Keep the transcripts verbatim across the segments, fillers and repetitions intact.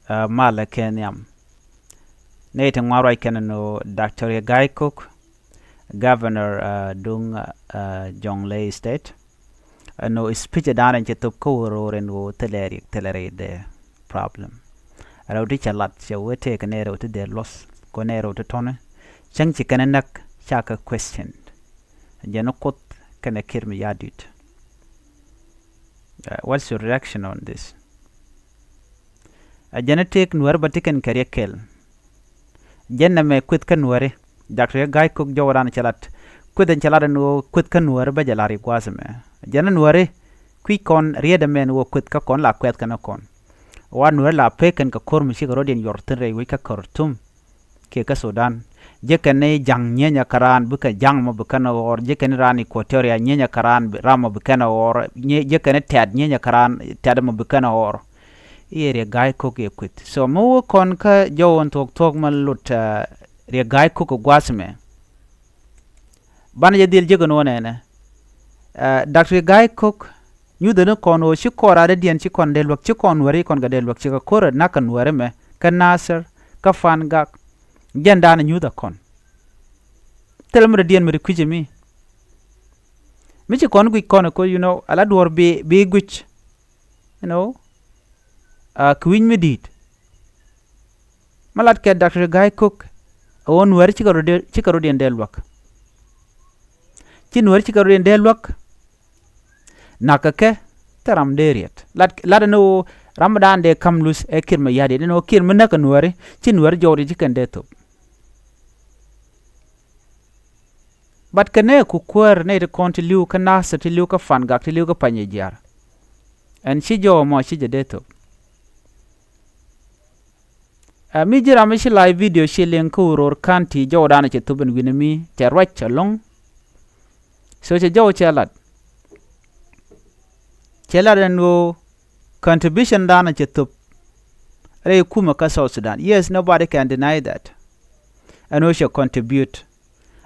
Malɛ kɛ nhiam. Nɛy ti ŋuan ruac kɛn ni ɣöö Doctor Riek Gai Kok, Governor duŋ Jonglei State, ɛn ɣöö speech danɛ cɛ thop kä wä ro̱o̱r ɛn ɣöö thilɛ riɛk thilɛ rɛydɛ problem. Rɛw ti cɛ lat cɛ wee tëëkɛ nɛy rɛw ti dee luɔth kɛ nɛy rɛw ti tɔ̱ni. Cäŋ ci kɛn näk cakɛ question. Jɛn Kuoth kɛnɛ Kiir Mayardit. What's your reaction on this? Ɛ jɛn tëëk Nuäri bä ti kɛn kɛ riɛk kɛl. Jɛn nɛmɛ kueth kä Nuäri. Doctor Riek Gai Kok jɔwä dan cɛ lat. Kueth ɛn cɛ lat ɛn ɣöö kueth kä Nuäri bä jɛ lar i̱ gua̱a̱th ɛmɛ. Jɛn Nuäri kui̱c kɔn riet ɛmɛ ɛn ɣöö kueth kä kɔn la kuɛth kɛn kɔn. Wa Nuäri la pek kɛn kɛ ko̱r mi cikɛ rɔ̱diɛn yuɔr thi̱n rɛy wec kä Khartoum kiɛ kä Sudan. Ji̱ kɛn ni ja̱ŋ nyienyɛ kä raan bikɛ ja̱ŋ mɔ bi kɛn ɣɔr. Ji̱ kɛn ni raan Equatoria nyienyɛ kä raan ram mɔ bi kɛn ɣɔr. Ji̱ kɛn ni tɛ̈t nyienyɛ kä raan tɛ̈t mɔ bi kɛn ɣɔr. I̱ Riek Gai Kok i̱ kueth. So mi wä kɔn kä jɔw ɛn thuɔ̱k thuɔ̱k mɛ lut Riek Gai Kok i̱ gua̱a̱th mɛ. Banɛ jɛ dhil jiäk ɛn wä nɛnɛ. Doctor Riek Gai Kok nyuthɛ ni kɔn ɣöö ci kɔn raadädiɛn ci kɔn dee luäk ci kɔn Nuäri kɔn kɛ dee luäk ci kɛ ko̱r ɛ nak kɛ Nuäri mɛ kä Nasir kä Fangak. Jɛn daanɛ nyuthɛ kɔn. Thilɛ mi dɔ̱diɛn mi di kui̱c mi. Mi ci kɔn guic kɔn ɛ ko̱r, you know, ala duɔ̱ɔ̱r bi bi guic. You know, kɛ wi̱c mi di̱i̱t. Ma lat kɛ Doctor Gai Kok ɛ ɣöö Nuäri cikɛ rɔ̱diɛn dee luäk. Ci Nuäri cikɛ rɔ̱diɛn dee luäk. Nakä kɛ thil ram dee riɛt. Lat lat ɛn ɣöö ram mi daan dee ka̱m luth ɛ Kiir Mayardit ɛn ɣöö Kiir mi näk ɛ Nuäri ci Nuäri jɔwdi ci kɛn dee thop. But kɛ nɛɛku kuäär nɛy ti kɔn ti li̱w kä Nasir ti li̱w kä Fangak ti li̱w kä Panyijiar. Ɛn ci jɔw ɛmɔ ci jɛ dee thop. Ɛ mi ji̱ ram mi ci live video ci liŋ kä Uror County jɔw danɛ cɛ thop ɛn wi̱nɛ mi cɛ ruac ɛlɔ̱ŋ. So cɛ jɔw cɛ lat. Cɛ lat ɛn ɣöö contribution danɛ cɛ thop rɛy kumɛ kä South Sudan. Yes, nobody can deny that. Ɛn ɣöö cɛ contribute.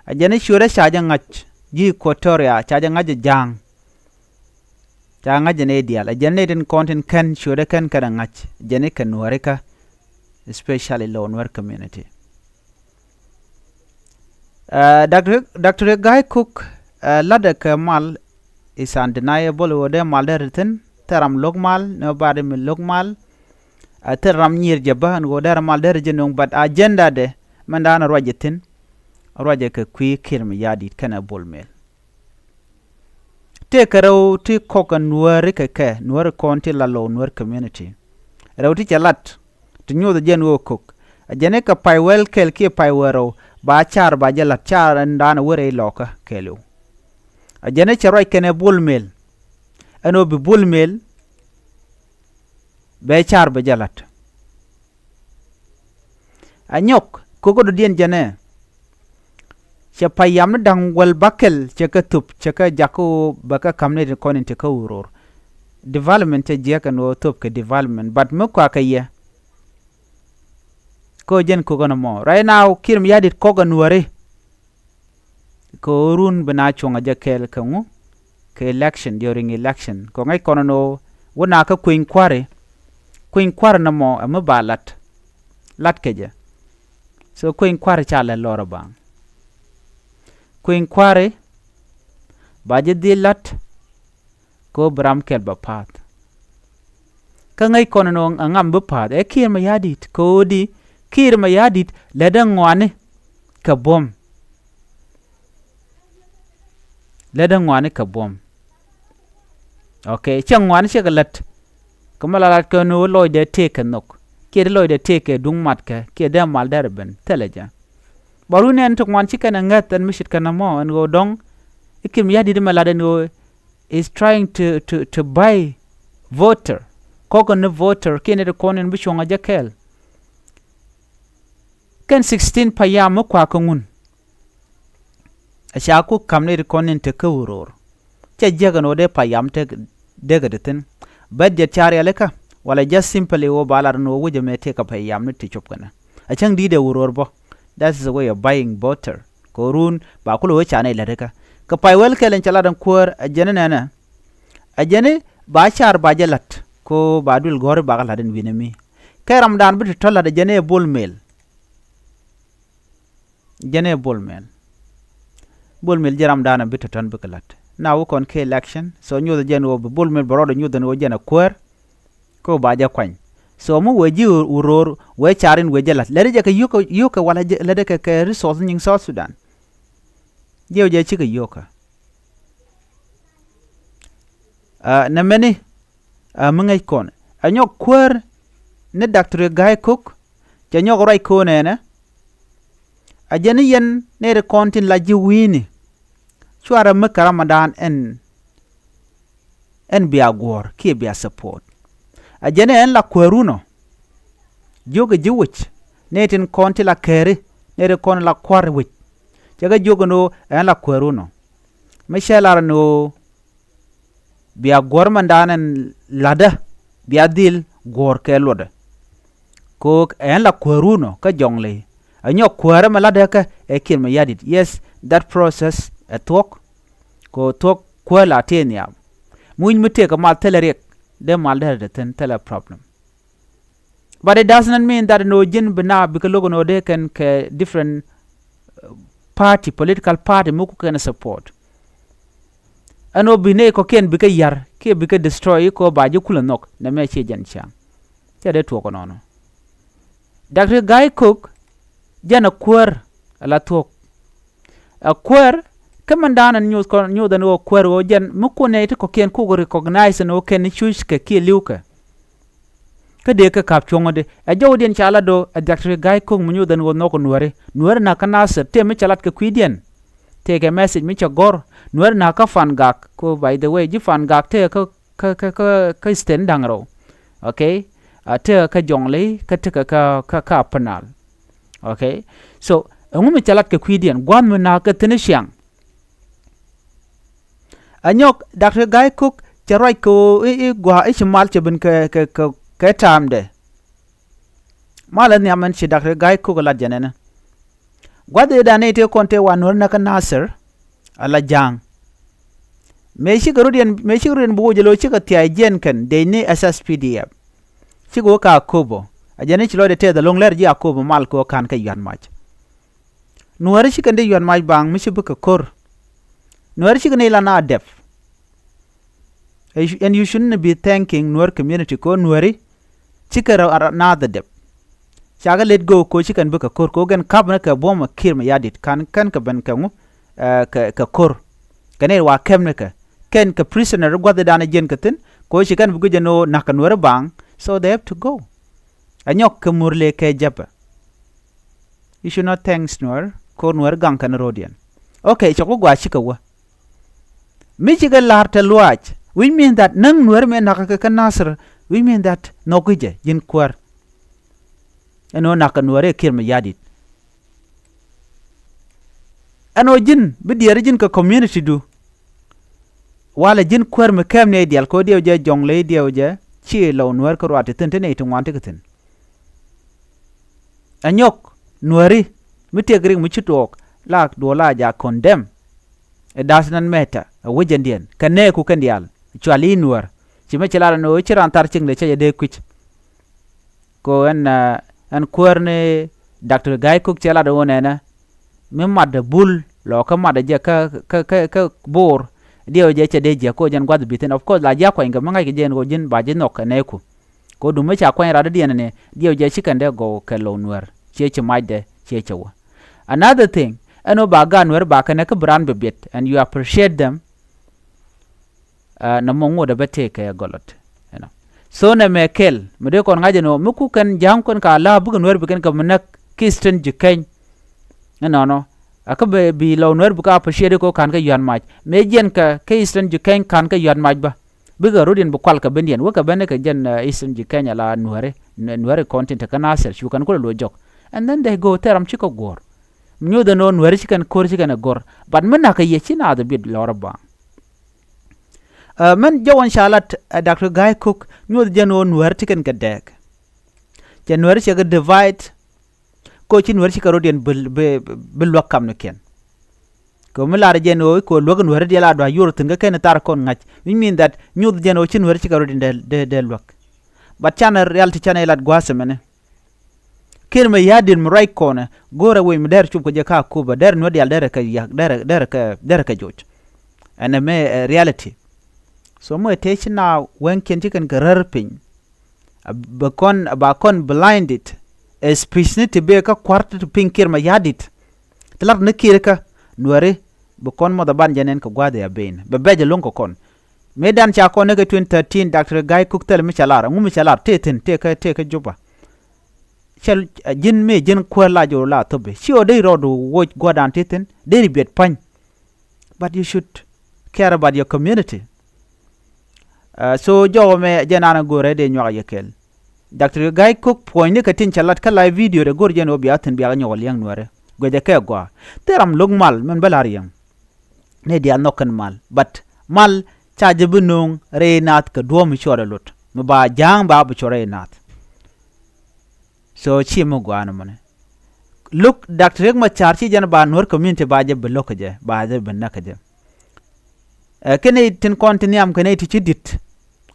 Ɛ jɛn i̱ ciötdä ca jɛ ŋa̱c ji̱ Equatoria ca jɛ ŋa̱c jɛ ja̱a̱ŋ. Ca ŋa̱c jɛ nɛy diaal ɛ jɛn nɛy tin kɔn tin kɛn ciötdä kɛn kɛn ɛ ŋa̱c jɛn i̱ kɛ Nuärikä, especially low Nuer community. Doctor Gai Kok latdɛ kɛ mal is undeniable ɣöö dee mal dee ri thi̱n thil ram lo̱k mal nobody mi lo̱k mal. Thil ram nyier jɛ bä ɛn ɣöö dee ram mal dee ri jɛ no̱o̱ŋ but agenda dɛ mɛn da̱a̱n ruac jɛ thi̱n. Ruac jɛ kɛ kui̱ Kiir Mayardit kɛnɛ Bol Mel. Tëëkɛ rɛw ti kɔk ɛ Nuäri kɛ kɛ Nuäri kɔn ti la low Nuäri community. Rɛw ti cɛ lat ti nyuɔth ɛ jɛn ɣöö kok ɛ jɛn i̱ kɛ pay wäl kɛl kiɛ pay wäl rɛw ba car ba jɛ lat car ɛn da̱a̱n ɛ wä rɛy lɔkä kɛɛliw. Ɛ jɛn i̱ cɛ ruac kɛnɛ Bol Mel ɛn ɣöö bi Bol Mel bɛ car bɛ jɛ lat. Ɛ nyɔk kokä dɔ̱diɛn jɛnɛ. Cɛ payam ni da̱ŋ wäl bäkɛl cɛ kɛ thop cɛ kɛ jak kä ɣöö bɛ kɛ ka̱m ni ti kɔn in te kä Uror. Development cɛ jiäk ɛn ɣöö thop kɛ development but mi kɔakɛ yɛ. Kä jɛn kokä nɔmɔ right now Kiir Mayardit kɔk ɛ Nuäri. Kɛ ɣöö run bi na cuɔ̱ŋ a jɛ kɛɛl kɛ ŋu kɛ election, during election kɛ ŋäc kɔn ɛn ɣöö wä na kä kueny kua̱ri. Kueny kua̱ri nɔmɔ ɛ mi ba lat. Lat kɛ jɛ. So kueny kua̱ri ca lɛ lɔr ɛ baŋ. Kueny kua̱ri ba jɛ dhil lat. Kɛ ɣöö bi ram kɛl bɛ pa̱a̱th. Kä ŋäc kɔn ɛn ɣöö ɛŋa mi bi pa̱a̱th ɛ Kiir Mayardit kɛ ɣöö di Kiir Mayardit lätdɛ ŋɔaani kɛ buɔ̱m. Lätdɛ ŋɔaani kɛ buɔ̱m. Ok, cɛ ŋɔaani cɛ kɛ lät. Kɛ mi la lat kɛ ni ɣöö lɔcdɛ tëëkɛ nhök kiɛ ti lɔcdɛ tëëkɛ duŋ matkɛ kiɛ dee mal dɛr ɛ ben thilɛ jɛ. Bä run ɛn ti ŋuan ci kɛn ɛ ŋäth ɛn mi ce̱tkɛ nɔmɔ ɛn ɣöö dɔ̱ŋ i̱ Kiir Mayardit mɛ lat ɛn ɣöö is trying to, to, to buy voter. Kɔk ni voter kiɛ ni ti kɔn in bi cuɔ̱ŋ a jɛ kɛɛl. Kɛn sixteen payam mi kua̱k kä ŋun. A ca ku ka̱m ni ti kɔn in te kä Uror. Cɛ jiäk ɛn ɣöö dee payam te dee kɛ ti thi̱n. Budget ca rialikä wala just simply ɣöö ba lar ɛn ɣöö wec ɛmɛ tëëkɛ payam ni ti cop kɛnɛ. A cäŋ di̱i̱t ɛ Uror bä. That is a way of buying voter. Kɛ ɣöö run ba kulɛ wee ca nɛy la̱t ikä kɛ pay wäl kɛl in cɛ lat ɛn kuäär ɛ jɛn inɛnɛ. Ɛ jɛn i̱ ba car ba jɛ la̱t kɛ ɣöö ba duël gɔ̱ri ba kɛ la̱t in wi̱nɛ mi. Kɛ ramdan bi tɔ̱tɔ̱ la̱t ɛ jɛn ɛ Bol Mel. Jɛn ɛ Bol Mel. Bol Mel ji̱ ramdan bi tɔ̱tɔ̱ bikɛ la̱t. Na wä kɔn kɛ election. So nyuɔth jɛn ɣöö bi Bol Mel bɛ rɔɔdɛ nyuɔth ɛn ɣöö jɛn ɛ kuäär. Kä ba jɛ kuany. So mi wee ji̱ wä ro̱o̱r wee car in wee jɛ la̱t. Lätdɛ jɛ kɛ yio̱k kɛ, yio̱k kɛ walɛ jɛ, lätdɛ kɛ, kɛ resource nyin South Sudan. Jiɛ wä jɛ cikɛ yio̱kä. Aa, nɛ mɛni, aa, mi ŋäc kɔn. Ɛ nyɔk kuäär ni Doctor Gai Kok, cɛ nyɔk ruac ko̱n ɛnɛ. A jɛn ni yɛn nɛy ti kɔn tin la ji̱ wi̱i̱ni. Cuarɛ mi kɛ ramdan ɛn, ɛn bia guɔ̱ɔ̱r kiɛ bia support. A jɛn ni ɛn la kuäärun ɔ. Jiök ɛ ji̱ wi̱c, nɛy tin kɔn ti la kääri, nɛy ti kɔn la kua̱r wi̱c. Cɛ kɛ jiök ɛn ɣöö ɛn la kuäärun ɔ. Mi cɛ lar ɛn ɣöö bia guɔ̱r mɛndan ɛn la̱tdä, bia dhil guɔ̱r kɛ luɔtdɛ. Kɛ ɣöö ɛn la kuäärun ɔ kä Jɔŋley. Ɛ nyɔk kuäärä mɛ la̱tdä kä ɛ Kiir Mayardit. Yes, that process ɛ thuɔ̱k. Kɛ ɣöö thuɔ̱k kuäär la tëë nhiam. Mi wi̱c mi tëëkɛ mal thilɛ riɛk, dee mal derɛ te thi̱n, thilɛ problem. But it does not mean that ɛn ɣöö ji̱n bi na bikɛ lo̱k ɛn ɣöö dee kɛn kɛ different, uh, party, political party mi ku kɛn support. Ɛn ɣöö bi nɛy kɔ̱kiɛn bikɛ ya̱r kiɛ bikɛ destroy kɛ ɣöö ba ji̱ kulɛ nhɔk, nɛmɛ ciɛ jɛn cäŋ. Cɛ dee tuɔɔk ɛnɔnɔ. Doctor Gai Kok, jɛn ɛ kuäär ɛ la thuɔ̱k. Ɛ kuäär, kä mɛndan ɛn nyuuth kɔn, nyuuth ɛn ɣöö kuäär ɣöö jɛn mi kun nɛy ti kɔ̱kiɛn kuk recognize ɛn ɣöö kɛn cuc kɛ kiɛ li̱w kɛ. Kä dee kɛ ka̱p cuɔ̱ŋädi. Ɛ jɔwdiɛn ca lat do̱ ɛ Doctor Gai Kok mi nyuuth ɛn ɣöö nhɔk Nuääri. Nuääri na̱k kä Nasir, tëë mi cɛ lat kɛ kui̱diɛn. Tëë kɛ message mi cɛ gɔ̱r. Nuääri na̱k kä Fangak, ko by the way, ji̱ Fangak tëë kä, kä, kä, kä, kä state da̱ŋ rɛw. Okay? A tëë kä Jɔŋley, kä tëë kä, kä, kä, kä Upper Nile. Okay? So, ɛŋu mi cɛ lat kɛ kui̱diɛn? Gua̱a̱th mi na̱k kɛ thi̱n i̱ ciaŋ. Ɛ nyɔk, Doctor Gai Kok cɛ ruac kɛ ɣöö i̱, i̱ gua̱a̱ i̱ ci mal cɛ ben kɛ, kɛ, kɛ, kɛ ta̱a̱mdɛ. Mal ɛ nhiam ɛn ci Doctor Gai Kok ɛ lat jɛn ɛnɛ. Gua̱th ëëdan nɛy tëë kɔn tëë wa Nuääri na̱k kä Nasir, ala Ja̱a̱ŋ. Mëë cikɛ rɔ̱diɛn, mëë cikɛ rɔ̱diɛn bi woc ɛ lo̱ cikɛ thia̱a̱c jiɛn kɛn dec ni S S P D F. Cikɛ wä ka Akobo. A jɛn i̱ ci lɔcdɛ tɛth ɛlɔ̱ŋ lɛr ji̱ Akobo mal kɛ ɣöö ka̱n kɛ yua̱t mac. Nuääri ci kɛn dee yua̱t mac baŋ mi ci bikɛ ko̱r. Nuääri cikɛ nɛy la na dɛp. And you, and you shouldn't be thanking Nuer community kɛ ɣöö Nuääri cikɛ rɔ, rɔ naath dɛp. Cakɛ let go kɛ ɣöö ci kɛn bikɛ ko̱r kɛ ɣöö gɛn ka̱pnikɛ buɔ̱mɛ Kiir Mayardit, ka̱n kɛn kɛ ben kɛ ŋu, eh, kɛ, kɛ ko̱r. Kɛ nɛy wa kɛpnikɛ. Kɛn kɛ prisoner gua̱thidan jiɛn kɛ thi̱n, kɛ ɣöö ci kɛn bi guic ɛn ɣöö na̱k kɛ Nuääri baŋ, so they have to go. Ɛ nyɔk kɛ Murle kɛ Jɛpɛ. You should not thanks Nuer, kɛ ɣöö Nuer gaŋ kɛn ro̱diɛn. Okay, cɛ ku gɔaa cikɛ wä. Mi cikɛ la̱r te luaac, which means that näŋ Nuer mëë na̱k kɛ kä Nasir, which means that nhɔk jɛ ji̱n kuäär. Ɛn ɣöö na̱k kɛ Nuer ɛ Kiir Mayardit. Ɛn ɣöö ji̱n bi diɛɛr ji̱n kɛ community du. Walɛ ji̱n kuäär mi kɛɛm ni diaal kɛ ɣöö diɛw jɛ Jɔŋley, diɛw jɛ ci Lɔw Nuäär kä ruaat ti thi̱n, ti nɛy ti ŋuan ti kɛ thi̱n. Ɛ nyɔk Nuääri mi tëk rik mi ci tuɔɔk la duɔl la ja condemn. It does not matter. Ɛ wec ɛn diɛn kɛ nɛɛku kɛn diaal. Cual i̱ Nuäär ci mi ci lar ɛn ɣöö ci raan thar cieŋdɛ cä jɛ dee kui̱c. Ko ɛn, eh, ɛn kuäär ni Doctor Gai Kok cɛ lat ɣöö nɛnɛ mi matdɛ Bul lɔ kä matdɛ jɛ kä, kä, kä, kä Bor. Diɛw jɛ cɛ dee jiäk ko jɛn gua̱th bi thi̱n. Of course la ji̱ a kuany kɛ mi ŋa̱ckɛ jɛ ɛn ɣöö ji̱n ba ji̱ nhɔk kɛ nɛɛku. Ko duŋ mi ca kuany rat diɛn ni diɛw jɛ ci kɛn dee gɔw kɛ Lɔw Nuäär. Ciɛ ci macdɛ ciɛ cɛ wä. Another thing, ɛn ɣöö ba gaat Nuäär ba kɛn ɛ kä bi raan bi biɛt and you appreciate them. Aa, nɔmɔ ŋot ɛ bä tëëkɛ gɔlɔt. Ɛnɔ. So nɛmɛ kɛl mi dee kɔn ŋa̱c ɛn ɣöö mi kuk kɛn Ja̱a̱ŋ kɔn ka la̱a̱ bikɛ Nuäär bi kɛn kɛ mi näk kä Eastern Jikɛny. Ɛnɔnɔ. Ɛ kä bi, bi Lɔw Nuäär bi kä appreciate kɛ ɣöö ka̱n kä yua̱t mac. Mëë jiɛn kɛ kä Eastern Jikɛny ka̱n kä yua̱t mac bä. Bikɛ ro̱diɛn bi kual kɛ bendiɛn. Wekɛ ben ni kɛ jɛn, ɛ, Eastern Jikɛny ala Nuääri, Nuääri kɔn tin te kä Nasir. Cu kɛn kulɛ lo̱c jɔk. And then they go thɛɛr ram cikɛ guɔ̱ɔ̱r. Mi nyoth ɛn ɣöö Nuääri ci kɛn ko̱r ci kɛn ɛ go̱r. But mi na̱k kɛ yɛ ci naath ɛ biɛt lɔr ɛ baŋ. Ɛ, mɛn jɔwän ca lat, ɛ, Doctor Gai Kok nyuɔth jɛn ɣöö Nuäär ti kɛn kɛ dɛɛk. Cɛ Nuäär cɛ kɛ divide. Ko ci Nuäär ci kɛ ro̱diɛn bi, bi, bi luäk kamnikiɛn. Kɛ mi lar jɛn ɣöö ko luäk Nuäär diɛl a dua̱c yuɔr thi̱n kä kɛn thar kɔn ŋa̱c. Which mean that nyuɔth jɛn ɣöö ci Nuäär ci kɛ ro̱diɛn dee, dee, dee luäk. But canɛ reality canɛ ilat gua̱a̱th ɛmɛni. Kiir Mayardit mi ruac kɔnɛ go̱o̱rɛ wec mi dɛr cop kɛ jɛ ka Akobo, dɛr nuɛ dial, dɛr kɛ yak, dɛr kɛ, dɛr kɛ joc. Ɛn ɛmɛ ɛ reality. So mi ɛ tëë ci na wɛŋkiɛn ci kɛn kɛ rär piny. Bɛ kɔn, ba kɔn blinded. Ɛ speech ni ti bee kä kua̱r ti piny Kiir Mayardit. Ti lat ni Kiir kä Nuɛri, bɛ kɔn mɔth a ban jɛ nɛn kɛ gua̱a̱th ɛ a ben bɛ bɛc a lo̱ŋ kɛ kɔn. Mëë dan ca kɔn ni kɛ twenty thirteen, Doctor Gai Kok thil mi ca lar, ɛŋu mi ca lar, tëë thi̱n, tëë kä, tëë kä Juba. Cɛ ji̱n mëë ji̱n kuäär la jɔw la thop i̱ ci ɔ dee rɔɔdu woc gua̱dan ti thi̱n dee ri biɛt pa̱ny. But you should care about your community. Uh, so jɔwä mɛ jɛ nan a go̱rɛ dee nyuak yɛ kɛl. Doctor Gai Kok puɔ̱ny ni kɛ tin cɛ lat kä la video dee go̱r jɛn ɔ bia thi̱n bia kɛ nyɔk liɛŋ Nuɛrɛ. Guecɛ kɛ gɔaa. Thil ram lo̱k mal mɛn bä la riɛŋ. Ni diaal nhɔk kɛn mal. But mal ca jɛ bi no̱o̱ŋ rɛy naath kɛ duɔ̱ɔ̱m mi cuɔt ɛ lot. Mi ba ja̱a̱ŋ ba bi cuɔt rɛy naath. So ci mi gua̱a̱n mɔni. Lo̱k Doctor Riek Machar ci jɛn ba Nuer community ba jɛ bi lo̱k kɛ jɛ, ba jɛ bi näk kɛ jɛ. Ɛ kɛn i̱ tin kɔn ti nhiam kɛn i̱ ti ci di̱t.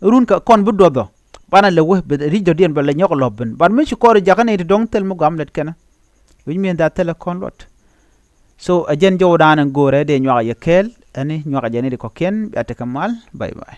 Run kɛ kɔn bi duɔth ɔ. Banɛ lɛ wee bi ri̱c dɔ̱diɛn bɛ lɛ nyɔk lɔ̱p bin. But mi ci kɔɔr i̱ jakä ni ti dɔ̱ŋ thil mi guam lɛt kɛnɛ. Which mean that thil ɛ kɔn luɔt. So ɛ jɛn jɔwdan in go̱o̱rɛ dee nyuak yɛ kɛɛl, ɛni nyuak jɛn i̱ di kɔ̱kiɛn, bia tekɛ mal, bye bye.